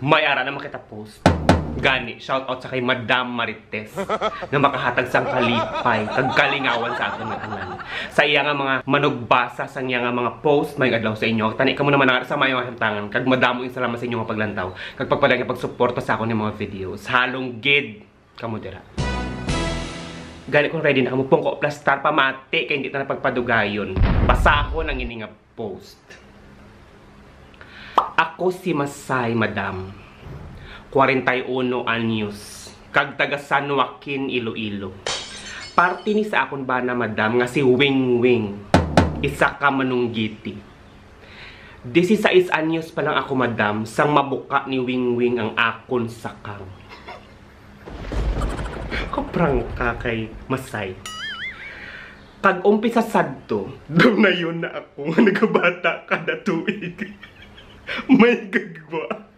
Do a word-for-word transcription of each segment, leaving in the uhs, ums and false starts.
May ara naman kita post. Gani, shout out sa kay Madam Marites na makahatag sang kalipay kag kalingawan sa aton nga tanan. Sa iya nga mga manugbasa sang iya nga mga post, may adlaw sa inyo. Tani kamo naman nga sa maayong kahimtangan kag madamo ang salamat sa inyo nga paglantaw kag pagpadayon nga pagsuporta sa akon nga mga videos. Halong gid kamo dira. Gani kung ready na kamo, pungko plastar pamati kay hindi ta na pagpadugayon. Basahon ang ini nga post. Ako si Masay, madam. Kwarenta y uno anyos, kag taga San Joaquin, Iloilo. Parte ni sa akon bana, madam, nga si Wing Wing, isa ka manunggiti. Disisais anyos pa lang ako, madam, sang mabuka ni Wing Wing ang akon sakang. Kaprangka kay Masay. Kag umpisa sadto, daw nayon na ako nga nagabata kada tuig. May gagwa.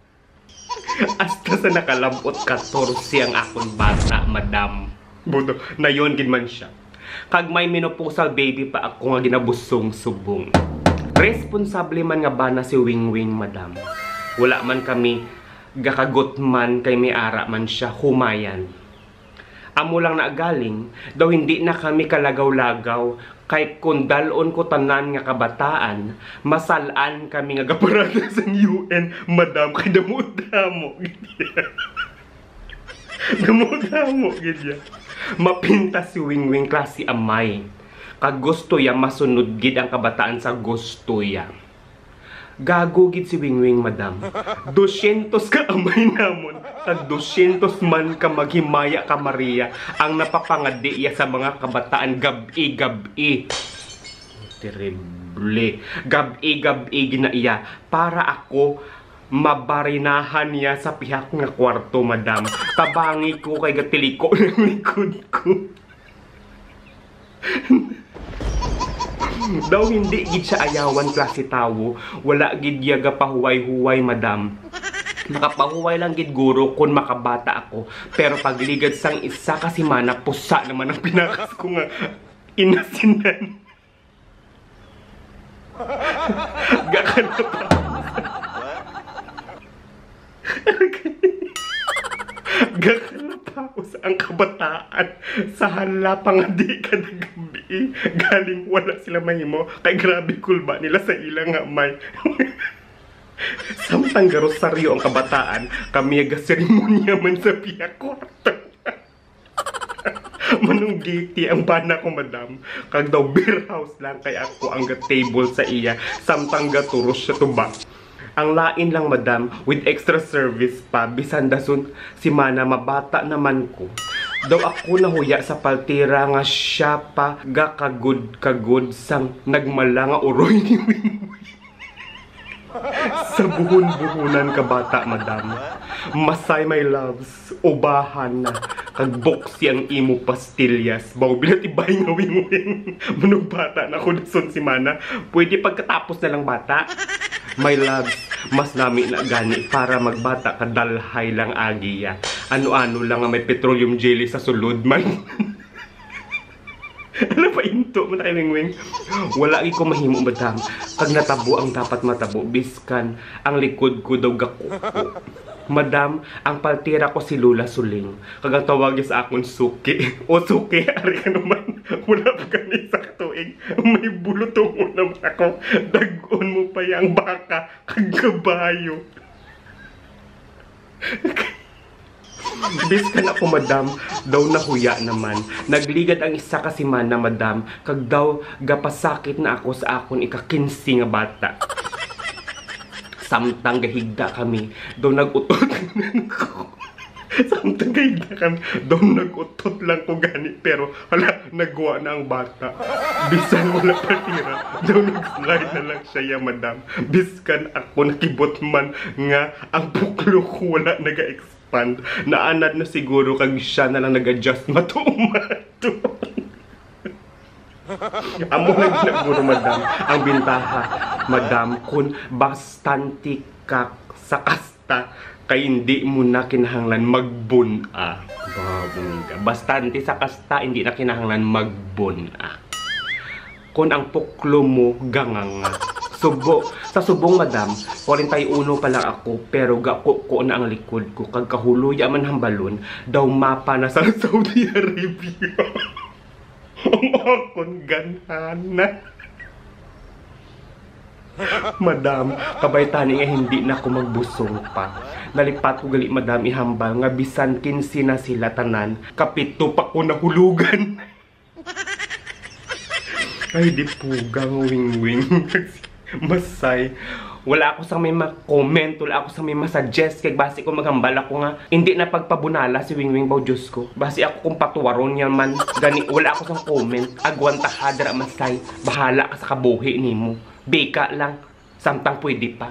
Hasta sa nakalabot katorse ang akon bata, madam. Buto, nayon gid man siya. Kag may menopausal baby pa ako nga ginabusong subong. Responsable man nga bana si Wing Wing, madam. Wala man kami gakagutman kay may ara man siya humayan. Amo lang na galing, daw hindi na kami kalagaw-lagaw, kay kung dal-on ko tanan nga kabataan, masal-an kami nga gaparada sang U N, madam, kay damo-damo gid ya. Damo-damo gid ya. Mapintas si Wing Wing klase amay. Kag gusto ya masunod gid ang kabataan sa gusto ya. Gago gid si Wingwing, madam. Dosyentos ka amay namon, kag dosyentos man ka maghimaya ka Maria ang napapangadi iya sa mga kabataan gab-i, gab-i. Terrible. Gab-i, gab-i gina iya. Para ako, mabarinahan niya sa pihak nga kwarto, madam. Tabangi ko kay gatiliko ang likod ko. Daw hindi gid siya ayawan klase tawo, wala gid iya gapahuway-huway, madam. Makapahuway lang gid guro kun makabata ako, pero pagligad sang isa ka semana, pusa naman ang pinakas ko nga inasinan. Gakalapa. Gakalapaos ang kabataan sa hala pangadi kada gabi. Galing wala sila mahimo kay grabe kulba nila sa ila nga may. Samtang garosaryo ang kabataan, kami gaseremonya man sa piya kwarto. Manunggiti ang bana ko, madam. Kag daw beer house lang kay ako ang ga-table sa iya, samtang gaturos siya tuba. Ang lain lang, madam, with extra service pa, bisan dason si mana mabata naman ko. Daw ako nahuya sa paltira nga siya pa gakagud-kagud sang nagmala nga uroy ni Wingwing. Sa buhon-buhonan ka bata, madam. Masay, my loves, ubahan na. Kag boksi ang imo pastillas. Baw, binatibay nga Wingwing. Manugbata na ko dason si mana. Pwede pagkatapos na lang bata. My loves, mas nami na gani para magbata ka dalhay lang agi ya. Ano-ano lang nga may petroleum jelly sa sulod man. Ano pa into man kay Wingwing? Wala gid ko mahimo, madam. Kag natabo ang dapat matabo, biskan ang likod ko daw gakuko. Madam, ang paltira ko si Lola Suling. Kag ang tawag niya sa akon suki. O suki, ari ka naman. Wala pa gani sa katuig. May bulutungon naman ako. Dag-on mo pa yang baka kag kabayo. Biskan ako, madam, daw nahuya naman. Nagligad ang isa ka semana, madam, kag daw gapasakit na ako sa akon ika-kinse nga bata. Samtang gahigda kami, daw nag-utot. Samtang gahigda kami, daw nag-utot lang ko gani, pero hala, nagwa na ang bata. Bisan wala pa tira, daw nag-slide na lang siya, ya, madam. Biskan ako nakibot man nga ang puklo ko wala naga-expand. Naanad na siguro kag siya na lang nag-adjust matumato. Amo na gid na guro, madam. Ang bintaha, madam, kun bastante ka sa kasta, kay hindi mo na kinahanglan magbun-a. Babungga. Bastante sa kasta, hindi na kinahanglan magbun-a. Kun ang puklo mo ganganga. Subo, sa subong, madam, forty-one pa lang ako, pero gakuko na ang likod ko, kag kahuloy man hambalon, daw mapa na sa Saudi Arabia. Ang akon ganhana. Madam, kabay tani nga hindi na ko magbusong pa. Nalipat ko gali, madam, ihambal nga bisan kinse na sila tanan, kapito pa ko nahulugan. Ay, di pugang wingwing. Masay. Wala ako sang may ma-comment, wala ako sang may ma-suggest, kay basi ko maghambal ako nga hindi na pagpabunala si Wingwing, baw, Diyos ko. Basi ako kung patuwaron niya man, gani wala ako sang comment. Agwanta ka dira, Masay. Bahala ka sa kabuhi nimo. Bika lang, samtang pwede pa.